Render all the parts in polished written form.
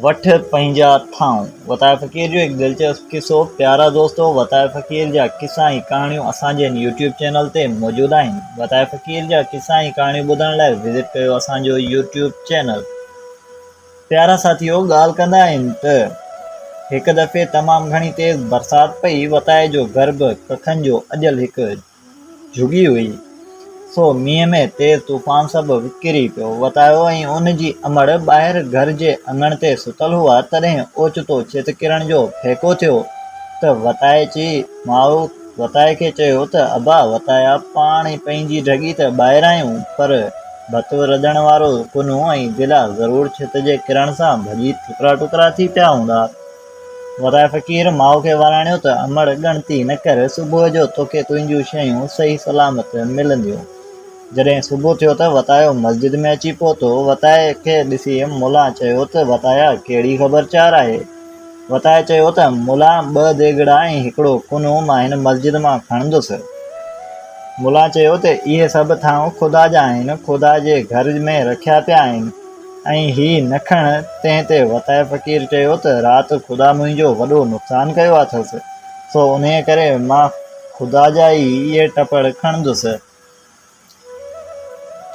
وٺ پنهنجا ٿانء. وتايي فقير جو هڪ دلچسپ قصو. پيارا دوستو وتايي فقير جا قصا ۽ ڪهاڻيون اسان جي هن يوٽيوب چينل تي موجود آهن. وتايي فقير جا قصا ۽ ڪهاڻيون ٻڌڻ لاء وزٽ ڪيو اسان جو يوٽيوب چينل. پيارا ساٿيو ڳالهه ڪندا آهن ته هڪ دفعي تمام گهڻي تيز برسات پئي وتايي جو گهر به ڪکن جو اڏيل هڪ جهڳي هئي، سو مينهن ۾ تيز طوفان سبب ڪري پيو. وتايو ۽ ان جي امڙ ٻاهر گهر جي اڱڻ تي ستل هئا، تڏهن اوچتو ڇت ڪرڻ جو ڦهڪو ٿيو ته وتائي چي ماء وتائي کي چيو ته ابا وتايا پاڻ پنهنجي ڍڳي ته ٻاهر آهيون، پر ڀت رڌڻ وارو ڪنو ۽ دلا ضرور ڇت جي ڪرڻ سان ڀڄي ٽڪرا ٽڪرا ٿي پيا هوندا. وتايي فقير ماء کي وراڻيو ته امڙ ڳڻتي نه ڪر، صبح جو توکي تنهنجون شيون صحيح سلامت ملنديون. جڏهن صبح ٿيو ته وتايو مسجد ۾ اچي پهتو. وتايي کي ڏسي ملان چيو ته وتايا ڪهڙي خبر چار آهي؟ وتايي چيو ته ملان ٻه ديڳڙا ۽ هڪڙو ڪنو مان هن مسجد مان کڻندس. ملان چيو ته اهي سڀ ٿانو خدا جا آهن، خدا جي گهر ۾ رکيا پيا آهن. ۽ هي نه کڻ، تنهن تي وتائي فقير چيو ته رات خدا منهنجو وڏو نقصان ڪيو اٿس، سو انهيء ڪري مان خدا جا ئي اهي ٽپڙ کڻندس.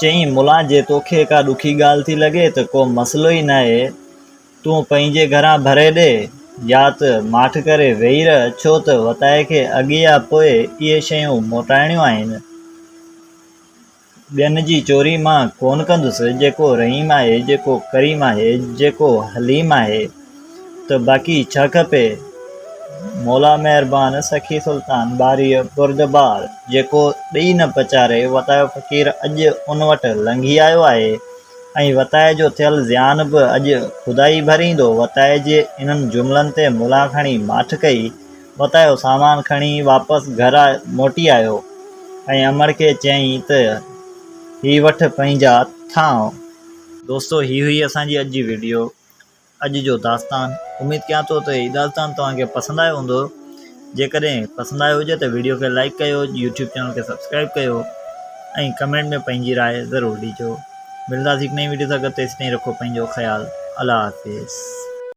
چيائين، ملان جي توکي ڪا ڏکي ڳالهه ٿي لڳي ته ڪو مسئلو ئي ناهي، تون پنهنجي گهران ڀري ڏي، يا ته ماٺ ڪري ويهي رهه، ڇو ته وتائي کي اڳي يا پوء اهي شيون موٽائڻيون آهن. ٻين جي چوري مان ڪونه ڪندس، جيڪو رحيم آهي، جيڪو ڪريم آهي، جيڪو حليم آهي ته باقي ڇا کپي؟ مولا مهربان، سخي سلطان، باريء بردبار، جيڪو ڏئي نه پچاري، وتايو فقير اڄ ان وٽ لنگهي آيو آهي ۽ وتائي جو ٿيل زيان به اڄ خدا ئي ڀريندو. وتائي جي انهن جملن تي ملان کڻي ماٺ ڪئي. وتايو سامان کڻي واپس گهر موٽي آيو ۽ امڙ کي چيائين ته هي وٺ پنهنجا ٿانء. دوستو هي هئي اسان جي اڄ جي وڊيو اڄ جو داستان اميد ڪيان ٿو ته هي داستان توهان کي پسند آيو هوندو جيڪڏهن پسند آيو هجي ته وڊيو کي لائڪ ڪيو يوٽيوب چينل کي سبسڪرائب ڪيو ۽ ڪمينٽ ۾ پنهنجي راء ضرور ڏجو ملنداسين هڪ نئين وڊيو سان گڏ تيسين تائين رکو پنهنجو خيال الله حافظ.